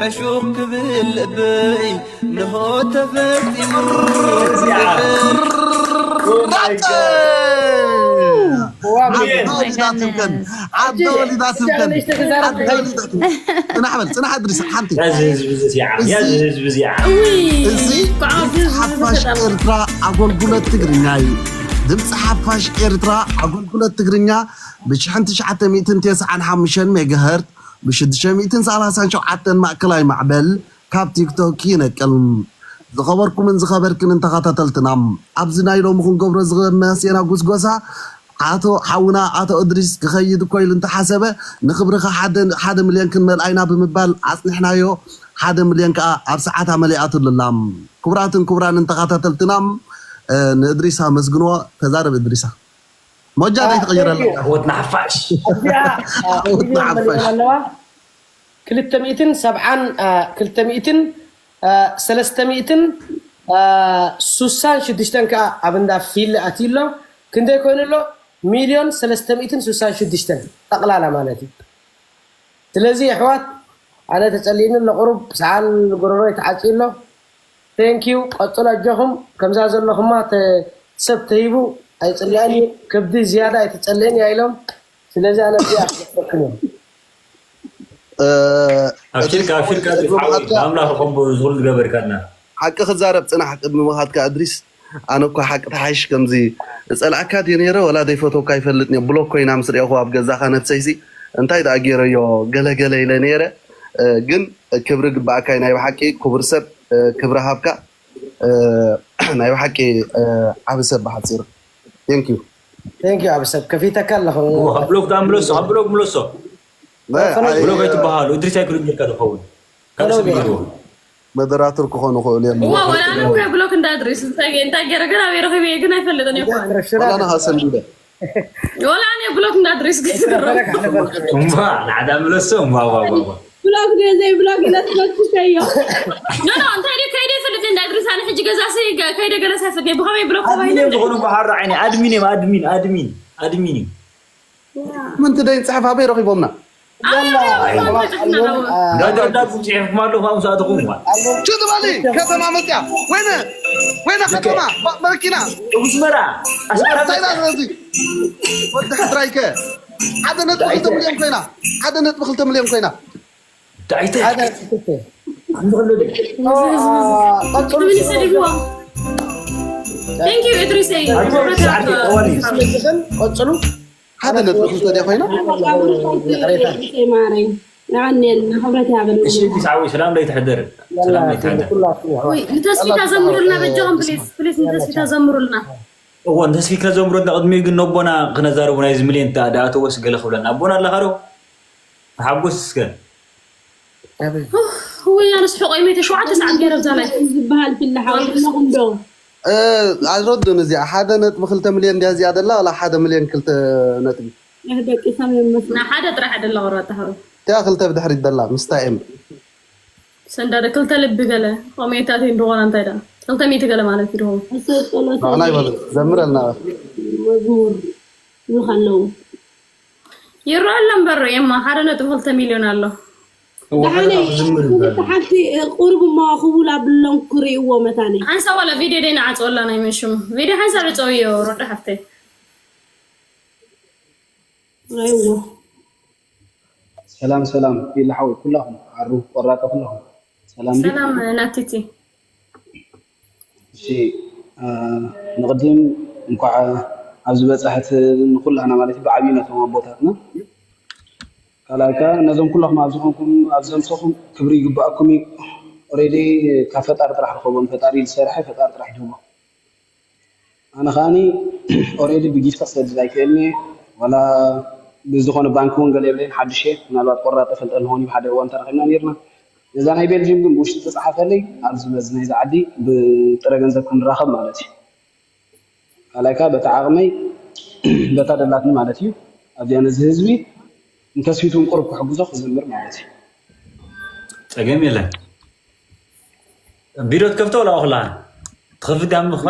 ሕሹኽ ክብል ልበይ ንሆ ተፈጺሙ። ዓዶ ወሊዳትም ከን፣ ዓዶ ወሊዳትም ከን፣ ዓዶ ወሊዳትም። ጽናሕ በል፣ ጽናሕ እድሪስ፣ ሓንቲ። ያዝ ህዝቢ እዚ ሲዓ፣ ያዝ ህዝቢ እዚኣ። እዚ ድምፂ ሓፋሽ ኤርትራ ኣገልግሎት ትግርኛ እዩ። ድምፂ ሓፋሽ ኤርትራ ኣገልግሎት ትግርኛ ብሽሕን ትሽዓተ ሚእትን ተስዓን ሓሙሽተን ሜጋሄርት ብሽዱሽተ ሚእትን ሰላሳን ሸውዓተን ማእከላይ ማዕበል ካብ ቲክቶክ ይነቅል። ዝኸበርኩምን ዝኸበርክንን ተኸታተልትና፣ ኣብዚ ናይ ሎሚ ክንገብሮ ዝመሰና ጉስጎሳ፣ ኣቶ ሓውና ኣቶ እድሪስ ክኸይድ እኮ ኢሉ እንተሓሰበ፣ ንኽብርኻ ሓደ፣ ሓደ ሚልዮን ክንመልኣ ኢና ብምባል ኣጽኒሕናዮ። ሓደ ሚልዮን ከኣ ኣብ ሰዓታ መሊኣትሉ ኣላ። ክቡራትን ክቡራንን ተኸታተልትና፣ እ፣ ንእድሪስ ኣመስግንዎ። ተዛረብ እድሪሳ። ሞጃ ዳይ ትቕይር ኣለካ። ወት ንሓፋሽ። እዚኣ፣ እ፣ ወት ሚልዮን ንሓፋሽ። መሊኣ ኣለዋ። ክልተ ሚእትን ሰብዓን፣ እ፣ ክልተ ሚእትን፣ እ፣ ሰለስተ ሚእትን፣ እ፣ ሱሳን ሽዱሽተን ከኣ ኣብ እንዳ ፊል ኣትዩ ኣሎ። ክንደይ ኮይኑ ኣሎ? ሚልዮን ሰለስተ ሚእትን ሱሳን ሽዱሽተን ጠቕላላ ማለት እዩ። ስለዚ ኣሕዋት፣ ኣነ ተጸሊእኒ ኣሎ ቁሩብ፣ ሰዓል ጎረሮይ ተዓጽዩ ኣሎ። ቴንክ ዩ። ቀጽሎ ኣጆኹም። ከምዛ ዘለኹማ ተ-፣ ሰብ ተሂቡ ኣይጽልአን እዩ። ከብዲ ዝያዳ ኣይትጸልእን እያ ኢሎም። ስለዚ ኣነ እዚኣ ክገፈኩም እየ። እ፣ ኣብሽርካ፣ ኣብሽርካ፣ እድሪስ፣ ሓወይ፣ ብኣምላኽ ከም ዝኹሉ ዝገበርካና። ሓቂ ክዛረብ ጽናሕ፣ ቅድሚ ምኻድካ እድሪስ፣ ኣነ እኳ ሓቂ ተሓይሽ ከምዚ እጸልኣካ ድየ ነይረ፣ ወላ ዘይፈተውካ ይፈልጥ እየ። ብሎክ ኮይና ምስ ርኤኹ ኣብ ገዛኻ ነብሰይሲ፣ እንታይ ደኣ ገይረዮ ገለ ገለ ኢለ ነይረ። እ፣ ግን ክብሪ ግባኣካ እዩ፣ ናይ ብሓቂ ክቡር ሰብ፣ እ፣ ክብሪ ሃብካ። እ፣ ናይ ብሓቂ፣ እ፣ ዓቢ ሰብ ብሓጺሩ። ቴንክ ዩ። ቴንክ ዩ ዓቢ ሰብ። ከፊተካ ኣለኹ። ካብ ብሎክ ደኣ ምለሶ፣ ካብ ብሎክ ምለሶ። ነ-፣ ኣይ፣ ብሎክ ኣይትበሃሉ፣ እድሪስ ኣይክእሉን ጌርካ ዝኸውን። ካብ ሰብ ይገድዎ። መደራትር ክኾኑ ክእሉ እዮም። እዋ፣ ወላ ኣነ እኮ ብሎክ እንዳድሪስ፣ እንታይ ገ-፣ እንታይ ገይረ ግን ኣበይ ረኺበ ግን ኣይፈልጥን እየ እኮ ኣነ። ወላ ንኻ ሰንቢደ። ወላ ኣነ ብሎክ እንዳድሪስ ገይረ። እምባ፣ ንዓዳ ምለሶ፣ እምባ፣ እዋ፣ እዋ፣ እዋ። ብሎክ ድየ ዘይብሎክ ኢለ ትፈትሸዮ። ኖ፣ ኖ፣ እንታይ ድዩ ከይደ ይፈልጥ እንዳ እድሪስ፣ ኣነ ሕጂ ገዛ ሰይ ገ-፣ ከይደ ገለ ሳይፈት ብኸመይ ብሎክ ኣድሚን ተባሂለ? እዮም ዝኾኑ እኮ ሓራ ዓይኒ፣ ኣድሚን እዮም፣ ኣድሚን፣ ኣድሚን፣ ኣድሚን እዮም። ምንቲ ደይ ጽሕፍ ኣበይ ረኺቦምና? ኣይ፣ ኣይ፣ ኣይ፣ ኣይ፣ ኣይ፣ ኣይ፣ ኣይ፣ እንዳዳዳጉ ጽሒፍኩም ኣለኹም፣ ኣብኡ ሰኣትኹም እኳ። ሽጥ በሊ፣ ከተማ መጽያ። ወይነ፣ ወይነ ልክዕ። ከተማ፣ ባ-፣ መኪና። ኣስመራ፣ ኣስመራ እንታይ መጽያ። ዳ ስለዚ? ወዲ ሕድራይከ? ሓደ ነጥቢ ክልተ ሚልዮን ኮይና። ሓደ ነጥቢ ክልተ ሚልዮን ኮይና። ዳይተ። ሓደ ክልተ። እንድኽሉ ዶ? አ፣ ቀጽሉ። ትብል ሰዲብዋ። Thank you፣ እድሪሰይ። ኣጆ፣ ክብረት ሰዓት ይሃብካ። ቀዋሊ። ቀጽሉ። ሓደ ነጥቢ ክልተ ድያ ኮይና? ይቕሬታ። ማረኝ። ንዓኔልና ክብረት ይሃበልና። እሺ፣ ሰዓዊ፣ ሰላም ለይትሕደር። ሰላም ለይትሕደር። ወይ፣ ንተስፊት ኣዘምሩልና በጃኹም፣ ፕሊስ፣ ፕሊስ፣ ንተስፊት ኣዘምሩልና። እዎ፣ ንተስፊት ክነዘምሮ እንዳ ቅድሚኡ ግን ነቦና ክነዛረቡ ናይዚ ሚልዮን ዳ-፣ ዳኣተወስ ገለ ክብለና። ኣቦና ኣለኻ ዶ? ተሓጎስ እስከ። ኣበይ? ኡፍ፣ ወይ ኣነስ ሕቆይ መይተ ሸውዓተ ሰዓት ገይረ ኣብዛ ላይ። ዝበሃል ፊላ ሓወይ ኣለኹም ዶ? እ፣ ኣይረዱን እዚኣ። ሓደ ነጥቢ ክልተ ሚልዮን ድያ እዚኣ ደላ? ዋላ ሓደ ሚልዮን ክልተ ነጥቢ? እህ፣ ደቂ ሰም ይመስል። ንሓደ ጥራሕ ደላ ቆራጣ ሓወይ። እቲኣ ክልተ ብድሕሪት ደላ፣ ምስታ ኤም። ሰንዳደ ክልተ ልቢ ገለ፣ ኮሜንታት እንደኾነ እንታይ ደኣ? ክልተ ሚእቲ ገለ ማለት እዩ ደኾነ። እሰይ ጸሎት ንዓና ይበሉ፣ ዘምረልና። መዝሙር ይብሉ ከለዉ። ይረአ ኣሎ እምበር፣ ኤማ፣ ሓደ ነጥቢ ክልተ ሚልዮን ኣሎ። እዋ፣ ደሓነይ፣ ሓንቲ፣ እ፣ ቁሩብ እሞ ክቡል ኣብሎም ክርእይዎ መታነይ። ሓንሳብ ዋላ ቪድዮ ደይ ንዓጽወላ ናይ መን ሽሙ? ቪድዮ ሓንሳብ ዕጸውዮ፣ ሮዳ ሓፍተይ። ኣይዎ። ሰላም፣ ሰላም፣ ፊላ ሓወይ፣ ኩላኹም፣ ዓሩ፣ ቆራጣ፣ ኩላኹም። ሰላም ድዩ? ሰላም፣ ናቲቲ። እሺ፣ አ፣ ንቕድም እንኳዕ ኣብዚ በጻሕት ንኹላህና ማለት እዩ፣ ብዓብዩ ነቶም ኣቦታትና። ካልኣይ ከኣ ነዞም ኩላኹም ኣብዚ ኾንኩም፣ ኣብዚ ዘምሰኹም ክብሪ ይግባኣኩም እዩ። ኦሬዲ ካብ ፈጣሪ ጥራሕ ርኸቦም፣ ፈጣሪ ዝሰርሐ ፈጣሪ ጥራሕ ይድህቦ። ኣነ ከኣኒ ኦሬዲ ብጊፍታ ክሰድድ ኣይክእልን እየ፣ ዋላ ብዝኾነ ባንክ እውን ገለ የብለይን፣ ሓድሽ እየ። ምናልባት ቆራጥ እፈልጠሉ ኾን እዩ፣ ሓደ እዋን ተራኺብና ነይርና። ነዛ ናይ ቤልጅየም ግን ብውሽጢ ተጻሓፈለይ፣ ኣብዚ መዚ ናይዚ ዓዲ ብጥረ ገንዘብ ክንራኸብ ማለት እዩ። ካልኣይ ከኣ በታ ዓቕመይ፣ በታ ደላትኒ ማለት እዩ። ኣብዚኣ ነዚ ህዝቢ እንተስፊቱ እውን ቁሩብ ክሕግዞ ክዝምር ማለት እዩ። ጸገም የለን። ቢሮ ትከፍቶ ወላ ኣኹላ? ትኸፍት ዳም ምኽፋት?